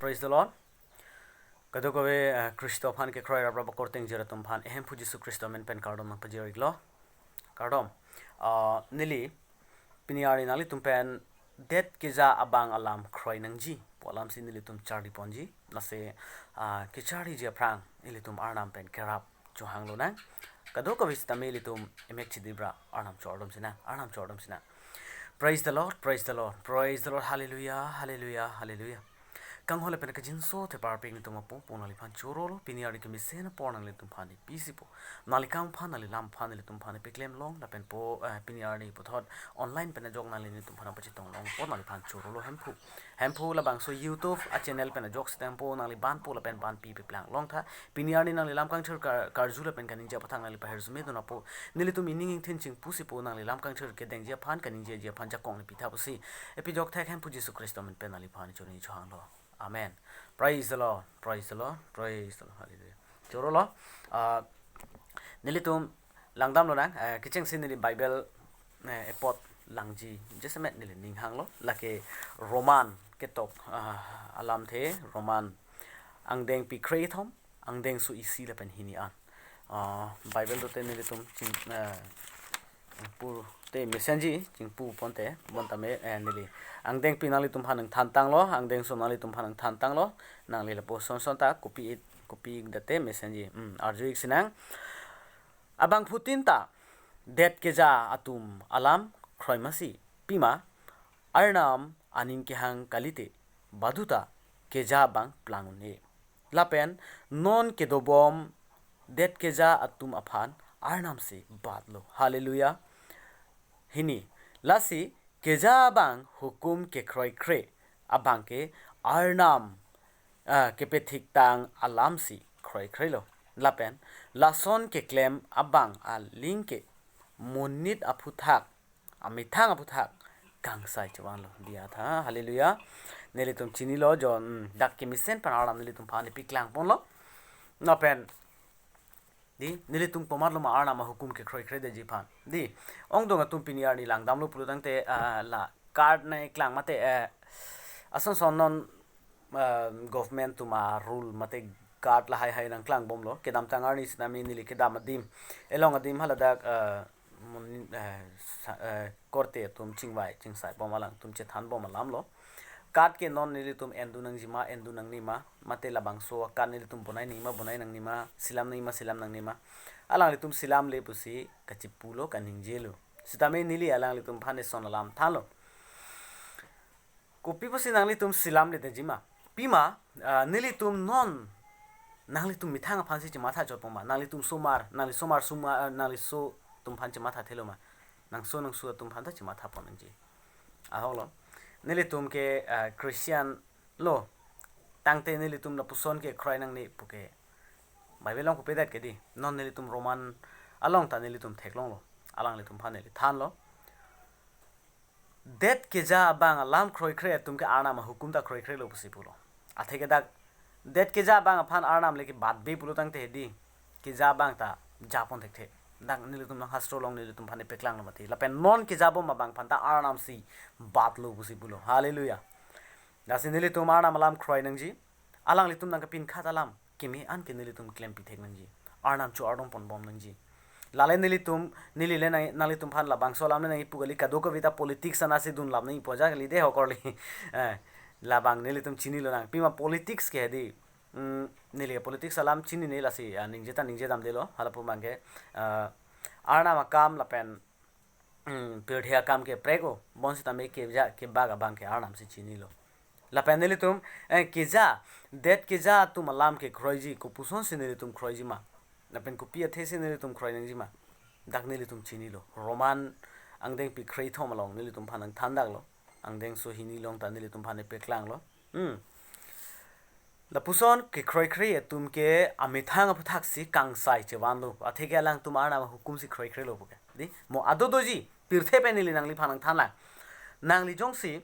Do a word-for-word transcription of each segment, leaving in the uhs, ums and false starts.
Praise the Lord. Kadokave, eh, Khristo aphan kekroi raprap akorte ingjir atum aphan ehemphu Jisu Khristo amen pen kardom nangpajir-iklo. Kardom. Ah, neli pini arni nanglitum pen det keja abang alam kroi nangji pu alamsi nelitum charli ponji. Lasi, ah, kecharliji aphrang ilitum Arnam pen kerap chohang lonang. Kadokave sitame ilitum emek chidibra Arnam cho-ardom sinang, Arnam cho-ardom sinang. Praise the Lord, praise the Lord, praise the Lord, hallelujah, hallelujah, hallelujah. Kanghon lapen kajinso thepar pik netum apo po nangliphan chorolo, pini arni kemesen apor nanglitum aphan pisipo. Nangli kam aphan, nangli lam aphan, nelitum aphan peklem long, lapen po, eh, pini arni puthot online pen ajok nangli netum aphan pachetong longpo, nangliphan chorolo hemphu. Hemphu labangso YouTube a channel pen ajok sitame po nangli banpo lapen banpi peplang longtha. Pini arni nangli lam kangthir kar-, karju lapen kaningje apathak nangli paherjume dun apo. Nelitum ining ingthin chingpusi po nangli lam kangthir kedengji aphan kaningjeji aphan jakong ni pitha pusi. Epi jok thek hemphu Jisu Khristo amen pen nangliphan choni chohanglo. Amen. Praise the Lord. Praise the Lord. Praise the Lord. Hallelujah. Chorolo. Ah, nelitum langdam lonang, eh, kechengsi neli Bible, eh, epot langji jasemet neli ning hanglo, lake Roman ketok, ah, alamthe, Roman angdengpi kre-ithom, angdengso isi lapen hini an. Ah, Bible dote nelitum ching, eh, pute mesenji, chingpu ponte, bonta me, eh, neli angdengpi nanglitum aphan nangthantanglo, angdengso nanglitum aphan nangthantanglo, nangli lapuson son ta kopi-ik, kopi-ik date mesenji. Hmm, arju-ik sinang. Abangphutin ta det keja atum alam kroi masi, pima Arnam aning kehang kalite, baduta keja abang plang un-e. Lapen non kedobom det keja atum aphan Arnam si batlo. Hallelujah. Hini, lasi keja abang hukum kekroikre abangke Arnam, ah, kepethiktang alamsi kroikrelo. Lapen lason keklem abang aling ke monit aphuthak, amethang aphuthak kangsai chevanlo. Diya tha, hallelujah. Nelitum chinilo jo, hmm, dak kemesen pen Arnam nelitum aphan peklang ponlo. Lapen di, nelitum komatlo ma Arnam ahukum kekroikredetji aphan. Di, ongdung atum pini arni langdamlo pulotangte, ah, la card nangklang mate, eh, ason son non, ah, government atum arule mate card lahai hai nangklangbomlo. Kedamtang arni sitame neli kedam adim, elong adim haladak, ah, mun, eh, sa-, eh, korte atum chingvai chingsai bom alangtum chethanbom alamlo. Card ke non nelitum endun nangjima, endun nangnema, mate labangso a-card nelitum bonai nangjima, bonai nangnema, selam nangjima, selam nangnema. Alanglitum selamle pusi kachipulo, kaningjelo. Sitame neli alanglitum aphan eson alam thanlo. Kopi pusi nanglitum selamledetjima? Pima, ah, nelitum non nanglitum methang aphansi chematha chotpoma, nanglitum somar, nangli somar suma, ah, nangli so atum aphan chematha thelo ma? Nangso nangsu atum aphan ta chematha pon nangji. Ahoklo. Nelitum ke, ah, Christian lo. Tangte nelitum lapuson kekroi nangne puke Bible along kopidet ke di. Non nelitum Roman along ta nelitum theklonglo. Alanglitum aphan neli thanlo. Det keja abang alam kroikre atum ke Arnam ahukum ta kroikrelo pusi pulo. Atheke dak det keja abang aphan Arnam le kebatbe pulotangte di, keja abang ta japon thekthe. Dak nelitum nang hastro along nelitum aphan peklanglo mati. Lapen non kejabom abang aphan ta Arnam si batlo pusi pulo. Hallelujah. Lasi nelitum Arnam alam kroi nangji. Alanglitum nangkepin khat alam keme an ke nelitum klempi thek nangji. Arnam cho-ardom ponbom nangji. Lale nelitum, neli le nang, nanglitum aphan labangso alam le nangkipu kali, kadokave ta politics anatsi dunlap nangkipu ajat kali de ho korli. Eh, labang nelitum chinilo nang. Pima politics ke di. Hmm, neli politics alam chinine lasi, ah, ningje ta ningje damdelo. Halapu abangke, ah, Arnam akam lapen, hmm, pirthe akam ke prek-o, bonsitame keja kebak abang ke Arnam si chinilo. Lapen nelitum, eh, keja, det keja atum alam kekroiji, kopusonsi nelitum kroijima? Lapen kopi athesi nelitum kroi nangjima? Dak nelitum chinilo. Roman angdengpi kre-ithom along nelitum aphan nangthandaklo. Angdengso hini along ta nelitum aphan peklanglo. Hmm. Lapuson kekroikre atum ke amethang aphuthaksi kangsai chevanlo. Atheke alangtum Arnam ahukum si kroikrelo puke. Di, mo ado doji, pirthe pen neli nangliphan nangthanlang. Nangli jongsi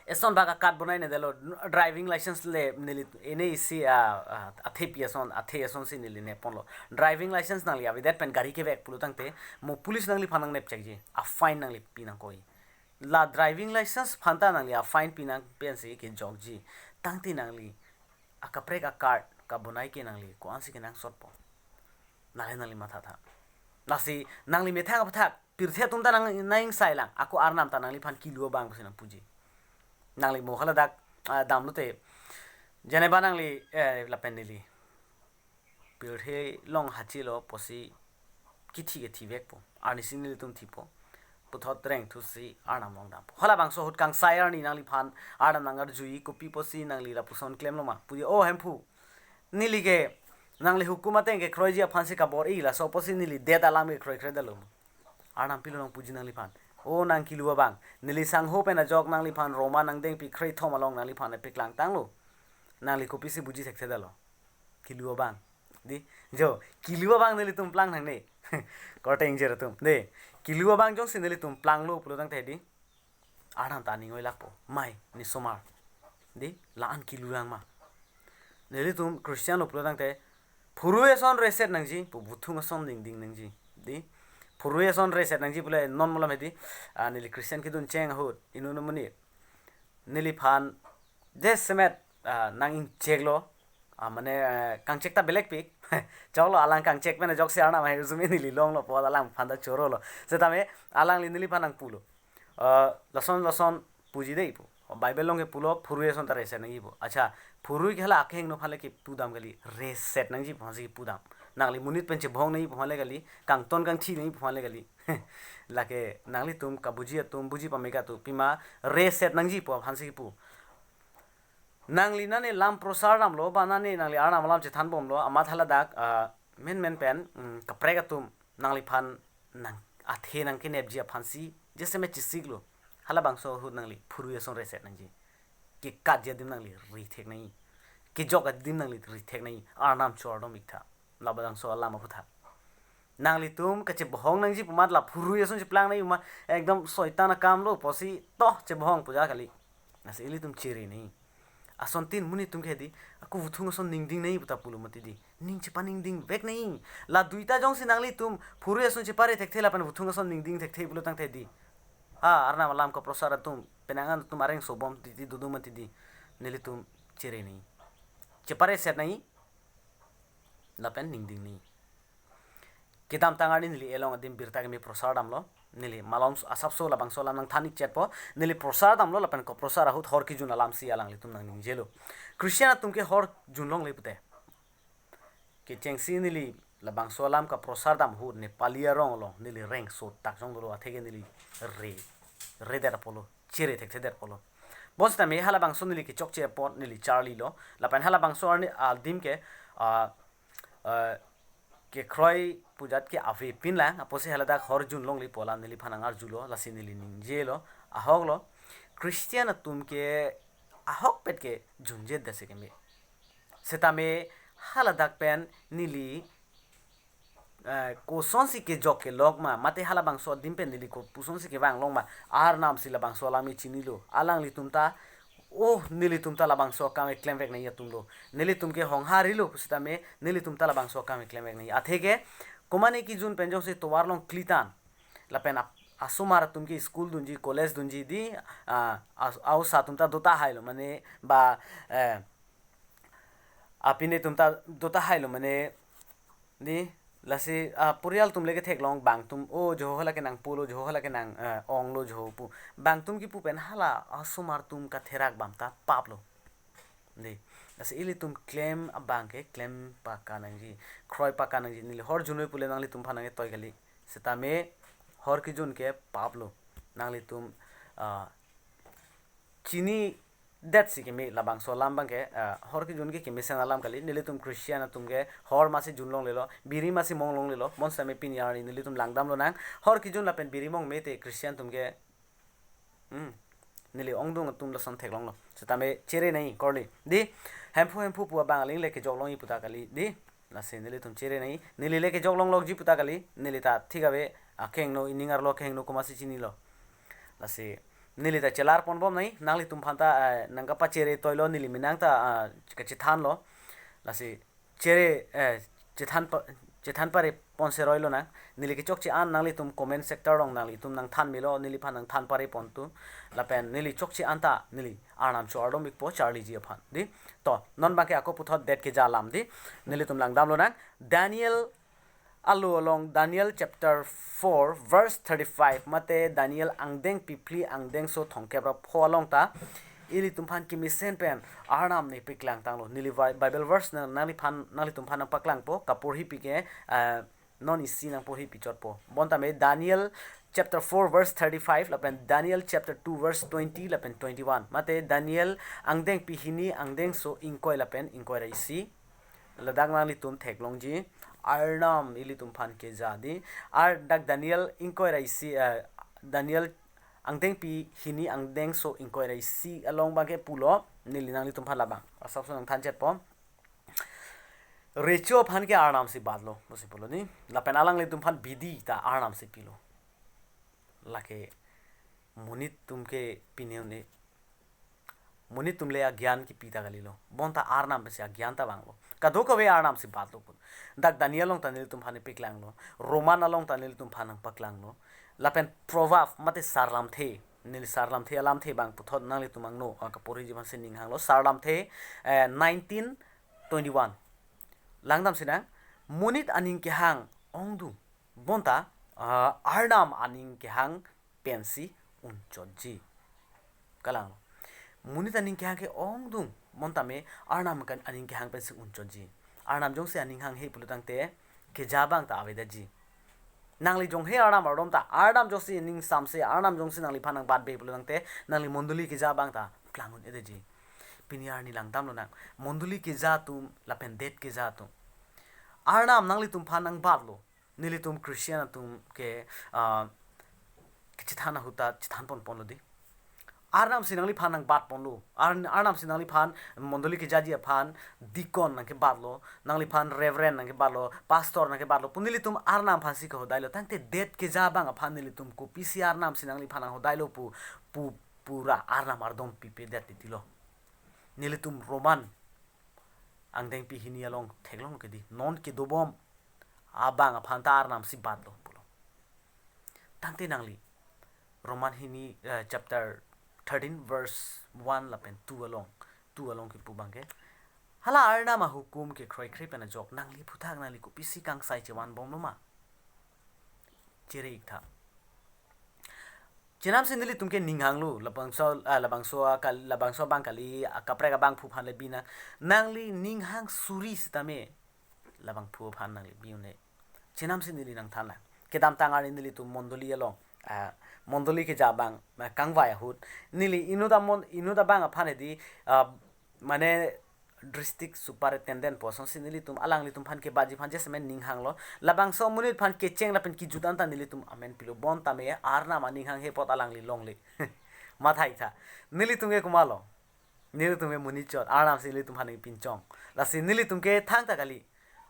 eson bak a-card bonai nedetlo, driving license le neli ene isi a, a, athepi ason, athe asonsi neli neponlo. Driving license nangli avedet pen gari kevek pulotangte, mo police nangliphan nangnepchekji, a-fine nangli pi nangkoi. la driving license aphanta nangli a fine pinang pensi kejokji. Tangte nangli akaprek a card kabonai ke nangli ko-ansi kenangsotpo? Lahai nangli mathatha. Lasi nangli methang aphuthak pirthe atum ta nang nang-ingsai lang, ako Arnam ta nangliphan kilu abang pusi nangpuji. Nangli mo haladak, ah, damlote, jeneba nangli, eh, lapen neli pirthe along hachilo pusi kithi kethivekpo. Arnisi nelitum thipo. Puthot rengthusi Arnam along dampo. Halabangso ahut kangsai arni nangliphan Arnam nang-arjui, kopi pusi nangli lapuson klemlo ma? Puji, O Hemphu, neli ke nangli hukum ateng kekroiji aphansi kabor-i, laso pusi neli det alam kekroikre detlo. Arnam pilo nangpuji nangliphan? O nang kilu abang, neli sangho pen ajok nangliphan Roma nangdengpi kreithom along nangliphan epeklangtanglo. Nangli kopisi buji thekthedetlo? Kilu abang. Di, jo, kilu abang nelitum plang thangne. Korte ingjir atum. Di, kilu abang jongsi nelitum planglo pulo tangte di, Arnam ta aning oilakpo. Mai, ne osomar. Di, la-an kilu lang ma? Nelitum Christian lo pulo tangte, phurui ason reset nangji pu, vuthung ason ningding nangji. Di, phurui ason reset nangji pule non malom hedi, ah, neli Christian kedun cheng ahut, inut amonit neliphan jasemet, ah, nang-ingcheklo, ah, mane, eh, kangchek ta belekpik. Choklo, alang kangchek pen ajoksi Arnam ahirjume neli longlo pu alang aphanta chorolo. Setame alangli neliphan nangpulo. Ah, lason lason puji dei pu. Bible along ke pulo, phurui ason ta reset nangji pu. Acha, phurui ke hala akehingno aphan le kipudam kali, reset nangji pu aphansi kipudam. Nangli monit pen chebong nangji pu aphan le kali, kangton kangthi nangji pu aphan le kali. Lake nanglitum kabuji atum, buji pameka atum, pima reset nangji pu aphansi kipu. Nangli nane lam prosar damlo, ba nane nangli Arnam alam chethanbomlo, amat haladak, ah, menmen pen, mm, kaprek atum nangliphan nang athe nangkenepji aphansi jasemet chesiklo. Halabangso ahut nangli phurui ason reset nangji. Kekatji adim nangli rithek nangji. Kejok adim nangli rithek nangji. Arnam chordom iktha. Labangso alam aputhak. Nanglitum kachebohong nangji pu amat la phurui ason cheplang nangji pu amat ekdom soitan akamlo pusi to chebohong puja kali. Lasi ilitum chere nangji. Asontin monit atum ke di, ako vuthung ason ningding nangji puta pulo mati di. Ning chepaningdingvek nangji. La duita jongsi nanglitum phurui ason chepare thekthe lapen vuthung ason ningding thekthe pulo tangte di, ha, Arnam alam kaprosar atum, penang an atum areng sobom titi dodun mati di. Nelitum chere nangji. Chepare set nangji. Lapen ningding nangji. Kedamtang arni neli elong adim birta keme prosar damlo. Neli malom asapso labangso alam nangthan-ik chetpo. Neli prosar damlo lapen kaprosar ahut hor kejun alamsi alanglitum nangningjelo. Christian atum ke hor junlongle pute. Kechengsi neli labangso alam kaprosar dam ahut Nepali arong along neli rengso tak jong dolo, atheke neli re, redet apotlo, chere thekthedet apotlo. Bonsitame halabangso neli kechokche apot neli charlilo. Lapen halabangso arni adim ke, ah, ah, kekroi pujat ke avepin lang, apotsi haladak hor junlongle pu alam neliphan nang-arjulo, lasi neli ningjelo, ahoklo. Christian atum ke ahokpet ke junjetdet si keme. Setame haladak pen neli, eh, kosonsi kejok kelok ma, mate halabangso adim pen neli kopusonsi kevang long ma, Arnamsi labangso alam chinilo. Alanglitum ta, oh, nelitum ta labangso akam keklemvek nangji atumlo. Nelitum ke hongharilo pusitame nelitum ta labangso akam keklemvek nangji. Atheke komane kejun pen jongsi tovar along klitan, lapen ap-, asomar atum ke school dunji, college dunji di, ah, as-, a-osa atum ta dota hailo, mane ba, eh, apine atum ta dota hailo, mane di, lasi, ah, purial atum le ketheklong, bang atum, o, joho hala kenang pulo, joho hala kenang, eh, onglo joho pu. Bang atum kipu pen hala asomar atum katherak bam ta paplo. Di, lasi ilitum klem abang ke klem paka nangji, kroi paka nangji. Neli hor junoi pule nanglitum aphan nangketoi kali. Setame hor kejun ke paplo. Nanglitum, ah, chinidet si keme labangso alam abang ke, ah, hor kejun ke kemesen alam kali. Nelitum Christian atum ke hor masi junlonglelo, biri masi monglonglelo. Bonsitame pini arni nelitum langdamlonang. Hor kejun lapen biri mong mete Christian atum ke, hmm, neli ongdung atum lason theklonglo. Setame chere nangji korli. Di, Hemphu Hemphu pu abang aling le kejoklongji puta kali. Di, lasi nelitum chere nangji. Neli le kejoklonglokji puta kali. Neli ta thik ave, akehingno, ining arlo akehingno komatsi chinilo. Lasi neli ta chelar ponbom nangji. Nanglitum aphan ta, eh, nangkapachere toilo, neli menang ta, ah, kachethanlo. Lasi chere, eh, chethan pa, chethan pare ponsi roi lonang. Neli kechokche an nanglitum comment section along nanglitum nangthan melo, neliphan nangthan pare pontu. Lapen neli chokche an ta neli Arnam cho-ardom ikpo charliji aphan. Dei, to, non abangke ako puthot det keja alam dei. Nelitum langdam lonang. Daniel alo along, Daniel chapter four verse thirty-five mate Daniel angdengpi phli angdengso thomkep ra pho along ta ilitum aphan kemesen pen Arnam ne paklang tanglo. Neli Bi-, Bible verse na nangliphan, nanglitum aphan nangpaklangpo, kaporhi pike, eh, non isi nangporhi pichotpo. Bonta me Daniel chapter four verse thirty-five lapen Daniel chapter two verse twenty lapen twenty-one. Mate Daniel angdengpi hini angdengso ingkoi lapen ingkoi ra isi. Ladak nanglitum theklongji, Arnam ilitum aphan keja dei. Ar dak Daniel ingkoi ra isi, eh, Daniel angdengpi hini angdengso ingkoi ra isi along abangke pulo, neli nanglitum aphan labang asapso nangthan chetpo. Recho aphan ke Arnam si batlo, pusi pulo dei. Lapen alanglitum aphan bidi ta Arnam si pilo. Lake monit atum ke pine un-e. Monit atum le agyan kipi ta kalilo. Bonta Arnam pensi agyan ta vanglo. Kadokave Arnam si batlo pu. Dak Daniel along ta nelitum aphan paklanglo. Roman along ta nelitum aphan nangpaklanglo. Lapen Proverb mate Sarlamthe. Neli Sarlamthe alamthe abang puthot nanglitum angno, ah, kaporhiji aphansi ning hanglo. Sarlamthe, eh, nineteen twenty-one. Langdamsi nang, monit aning kehang ongdung. Bonta, ah, Arnam aning kehang pensi unchotji. Kalang. Monit aning kehang ke ongdung. Bonta me Arnam kan aning kehang pensi unchotji. Arnam jongsi aning hanghe pulo tangte keja abang ta avedetji. Nangli jonghe Arnam ardom ta, Arnam jongsi ning samse, Arnam jongsi nangliphan nangbatbe pulo tangte, nangli mondoli keja abang ta klang un-edetji. Pini arni langdam lonang. Mondoli keja atum, lapen det keja atum. Arnam nanglitum aphan nangbatlo. Nelitum Christian atum ke, ah, kachethan ahut ta chethan ponponlo dei. Arnam si nangliphan nangbat ponlo. Ar-, Arnam si nangliphan mondoli kejaji aphan deacon nangkebatlo, nangliphan reverend nangkebatlo, pastor nangkebatlo pu nelitum Arnam aphansi kahodailo. Tangte det keja abang aphan nelitum kopisi Arnam si nangliphan nanghodailo pu, pu, pura Arnam ardom pipedet titilo. Nelitum Roman angdengpi hini along theklong ke dei. Non kedobom abang aphan ta Arnam si batlo pulo. Tangte nangli Roman hini, eh, chapter thirteen verse one lapen two along, two along kipu abangke, hala Arnam ahukum ke kroikre pen ajok nangli aphuthak nangli kopisi kangsai chevanbomlo ma? Chere-ik tha. Chenamsi nelitum ke ning hanglo, labangso, ah, labangso akal-, labangso abang kali, akaprek abangphu aphan le binang. Nangli ning hang suri sitame labangphu aphan nangli bi un-e. Chenamsi neli nangthanlang. Kedamtang arni nelitum mondoli along, ah, mondoli keja abang, ah, kangvai ahut. Neli inut amon, inut abang aphan hedi, ah, mane district superintendent pu asonsi nelitum alanglitum aphan kebatji aphan jasemet ning hanglo. Labangso amonit aphan kecheng lapen kejut anta nelitum amen pilo, bonta me Arnam aning hanghe apot alangli longle. Mathai tha. Nelitum ke komatlo? Nelitum ke monit chot, Arnam si nelitum aphan nangpinchong. Lasi nelitum ke thangta kali.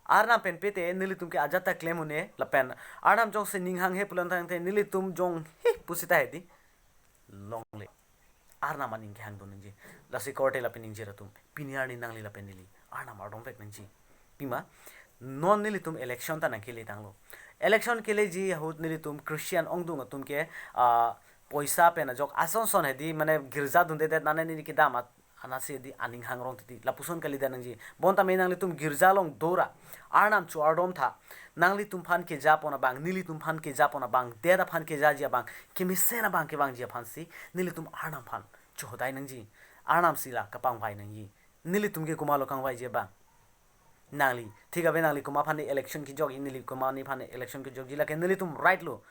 Arnam pen pete nelitum ke ajat ta klem un-e, lapen Arnam jongsi ning hanghe pulang tangte nelitum jonghe pusita hedi longle. Arnam aning kehang dun nangji. Lasi korte lapen ingjir atum, pini arni nangli lapen neli Arnam ardomvek nangji. Pima, non nelitum election ta nangkele tanglo. Election keleji ahut nelitum Christian ongdung atum ke, ah, poisa pen ajok asonson hedi, mane girja dundedet nane neli kedam at-, anasi hedi aning hangrong titi. Lapuson kalidet nangji. Bonta me nanglitum girja along dora, Arnam cho-ardom tha. Nanglitum aphan kejapon abang, nelitum aphan kejapon abang, det aphan kejaji abang, kemesen abang kevangji aphansi nelitum Arnam aphan chohodai nangji. Arnam si la kapangvai nangji. Nelitum ke komatlo kangvaiji abang? Nangli. Thik ave, nangli komat aphan election kejokji, neli komat aphan election kejokji, lake nelitum right lo.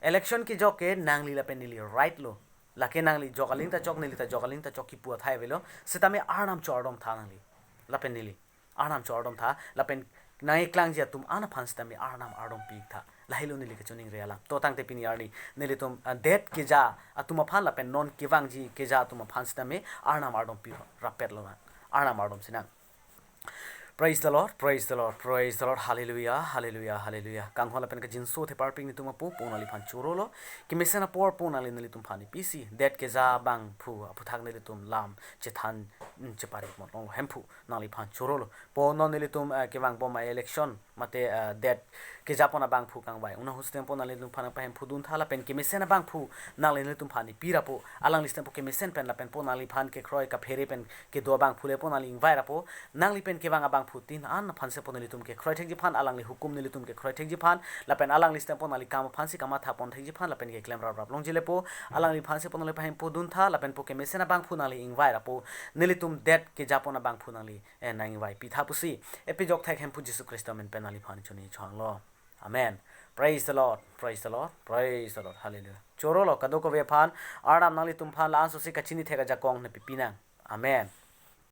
Election kejok ke nangli lapen neli right lo. Lake nangli jok aling ta chok, neli ta jok aling ta chok kipu athai avelo. Sitame Arnam cho-ardom tha nangli lapen neli. Arnam cho-ardom tha, lapen nangkeklangji atum an aphan sitame Arnam ardompi-ik tha. Lahelo neli kachiningri alam. To tangte pini arni nelitum, ah, det keja atum aphan lapen non kevangji keja atum aphan sitame Arnam ardompi rapet lonang. Arnam ardomsi nang. Praise the Lord, praise the Lord, praise the Lord, hallelujah, hallelujah, hallelujah. Kanghon lapen kajinso theparpik netum apo, po nangliphan chorolo. Kemesen apor po nangli nelitum aphan nepisi, det keja abangphu aphuthak nelitum lam chethan, mm, chepari mon long Hemphu nangliphan chorolo. Po non nelitum, eh, kevang bom a-election, mate, eh, det kejapon abangphu kangvai un'ahut sitame po nanglitumphan nangpahemphudun tha lapen kemesen abangphu nangli nelitum aphan nepi ra po, alangli sitame po kemesen pen lapen po nangliphan kekroi kaphere pen kedo abangphu le po nangli ingvai ra po, nangli pen kevang abangphu tin an aphan si po nelitum kekroi thekji aphan, alangli hukum nelitum kekroi thekji aphan, lapen alangli sitame po nangli kam aphan si kamatha pon thekji aphan, lapen keklem raprap longji le po, alangliphan si po nangli pahemphudun tha, lapen po kemesen abangphu nangli ingvai ra po, nelitum det kejapon abangphu nangli, eh, nangingvai pitha pusi, epijok thek Hemphu Jisu Khristo amen pen nangliphan choni chohanglo. Amen. Praise the Lord. Praise the Lord. Praise the Lord. Hallelujah. Chorolo kadokave aphan, Arnam nanglitumphan la-an sosi kachini thek ajakong nepipi nang. Amen.